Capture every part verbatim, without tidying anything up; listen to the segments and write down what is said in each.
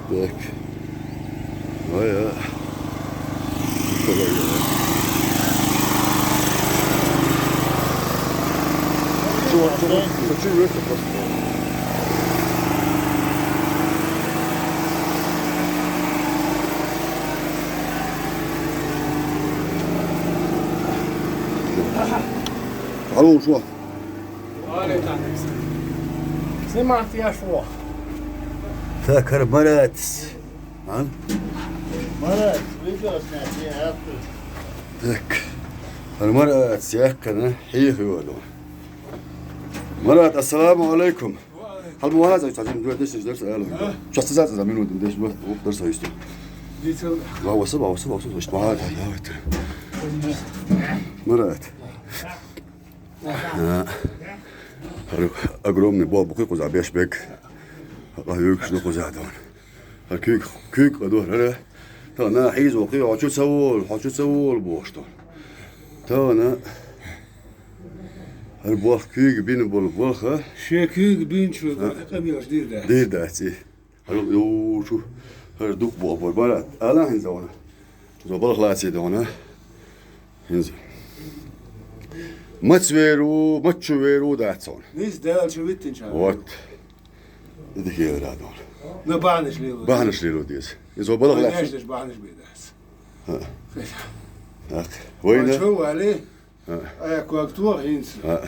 Так. Ой, а. Что, что, что, что это просто? Алло, что? Снимать я шо? Так, Марат. А? Марат, видео снять, я открыл. Так. Марат, яхкана, хихи вадон. Марат, ассаламу алейкум. Хьал бу ваза, цаӀ зам дуьрдеш деш дарс аьлла. Шаста цаӀ зам минут деш ва, ух, дарс айсти. Дицел. Ва васа, ва васа, ва васа, ва васа, ва васа. Марат. А, огромный боб, куй куза беш бек. Ва юкш ну куза дон. А куьг, куьг а дор, ара. Та на хьиз вокхи, хьо чу ца вол, хьо чу ца вол бошто. Та на. Ар болх куьг бин бол болха. Ше куьг бин чу, а, къамиаш дир да. Дир да ци. Ар ю чу. Ар дук бо бо бара. Ала хин зона. Чу зо балх лаци дона. Хин зо. Мац веру, мац чу веру да цон. Низ дал чу виттин ча. Вот. Иди хера дона. На бахнаш лилу. Бахнаш лилу дис. Из зо балх лаци. Бахнаш бедас. Ха. Так. Война. Чу вали. А. Ай, ког тур хинц. А.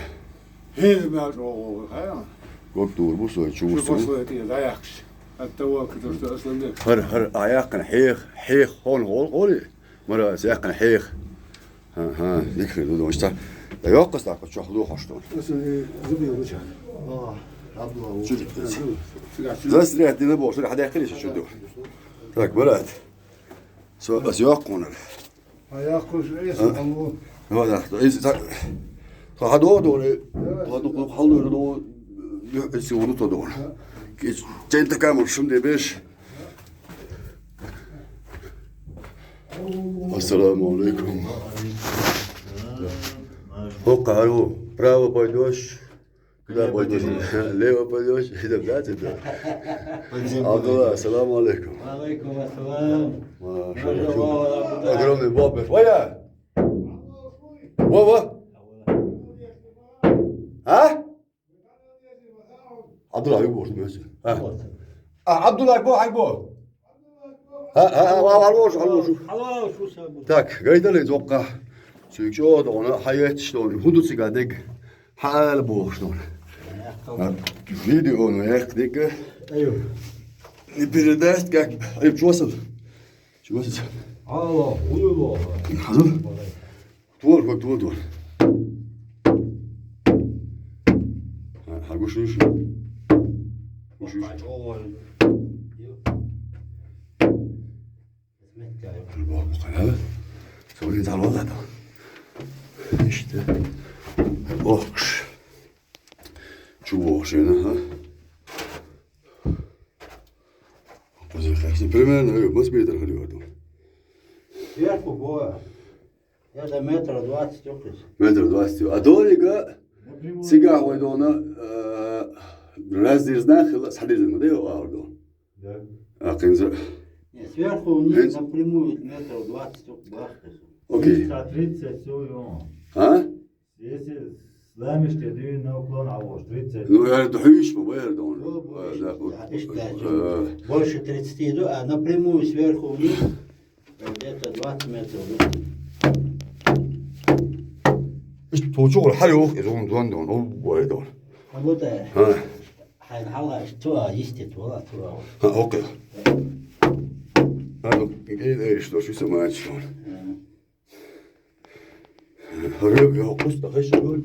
Хинц мал чо, ха? Ког тур бу сой чу. Чу бу сой ти даяхш. От того, кто что ослабел. Хар, хар, а яхкана хех, хех хон гол голи. Мара, яхкана хех. Ага, дик хир ду дон ста. Да йоккас та чохлу хошто. Застрять не бо, что хада хили чудо. Так, брат. Со, ас йоккунар. Аяхкуш эс, а? Алло. Ну да, то есть так. Хадо доре. Ладу халдо до. Если он то дон. Кис тента камер шум де беш. Ассаламу алейкум. Хокару, право пойдешь? Да, пойдёшь. Лево пойдёшь, идём, да, тебе? Абдулла, салам алейкум. Алейкум ассалам. Машалла. Огромный бобер. Валя! Во, во! А? Абдулла, айбо, а? А, Абдулла, айбо, айбо. А, а, а, а, алош, алош. Так, гайдале зокка. Сюкшо дона, хаятш дона, худу цига дег. Хьаала бохуш дона. Видео ну яхк дег. Айо. Не передаст, как, ай, чё сам? Чё сам? Алло, уйло. Хазу? Тур, как тур, тур. Хагуш, гуш. Гуш, гуш. Бу къана. Собин залваллада. Иште. Охш. Чу бохшена, ха? Кузен хашни. Примерно, э, мас метр хали варду. Сверху боя. Это метра двадцать окрес. Метр двадцать. А долига, напрямую, цига хойдона, э, раздир знак, хила, садир знак, да, я варду. Да. А, кынза. Не, сверху вниз напрямую метров двадцать бахтасу. Окей. Тридцать, тридцать, всё, ё. А? Если сламишь, ты даю на уклон, а вот тридцать. Ну, я это хуйш, мы, я это он. Ну, а, больше, да, вот, да, ишь, да, э, больше тридцати, да, а напрямую сверху вниз где-то двадцать метров, да. Ишь, то чё, харюх, это он, он, он, он, он, он. А вот, э, а. Хьайн хьалха иштта а йистит вала тура. Ха, окей. Ха, ну, э, э, что, что сама чё? Э. Рыб, я вкус, да, хочу.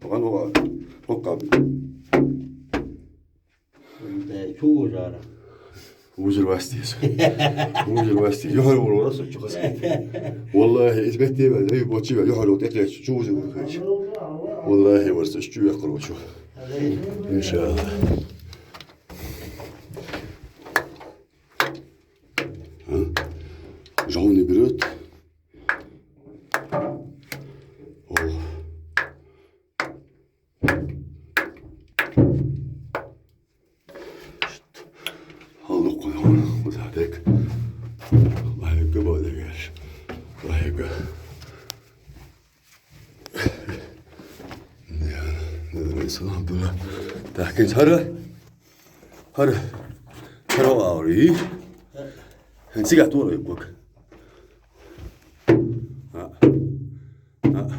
Ага, ну, ладно. Ну, как? Э, чу ужара. Ужар вастис. Ужар вастис. Юхар вор вора сочу хас. Валлахи, из бетте бе, эй, бочи бе, юхар вор, экре, чу ужар вор хач. Валлахи, вор сочу я короче. Иншаллах. А? Жауны берет. О. Салам дула. Так, кин хара. Хара. Хара аври. Эн цига тула юкук. А. А.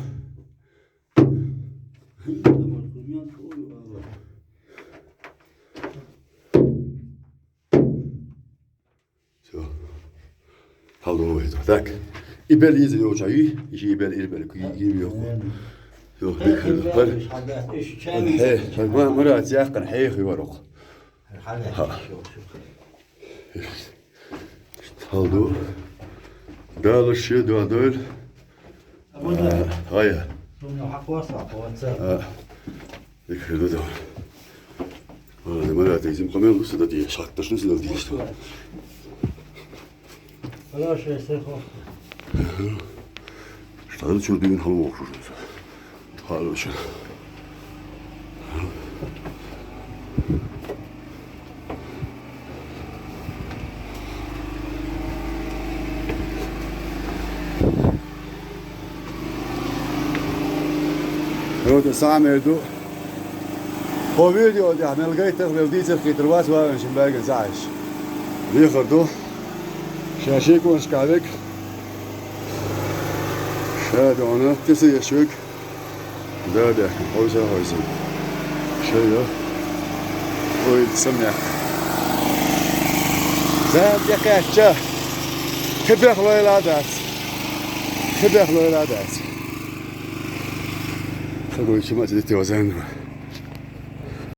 Всё. Халдуну вайду. Так. Ибел изи ёча и, иши ибел ирбел ки и ёку. Всё, бекер. Пар. Хе, ма мара тяхкан хе хи варок. Ха. Халду. Дальше дуадоль. Абуда. Ая. Сумна хакваса, хакваса. А. Икрду да. А, да мара ты зим камел сюда ди, шатташны сюда ди что. Хорошо, если хо. Что ты чё дым халу охуш? Халу чё? Рота самер ду. Хо видео дя мелгайтах вел дицех хитр вас ваген шин баген зааш. Вихар ду. Шашик вон шкавик. Шадона тисе яшвик. Да, да, хойса, хойса. Шайо. Ой, самя. Да, да, кача. Хебех лойла дас. Хебех лойла дас. Хагой чима дите вазан.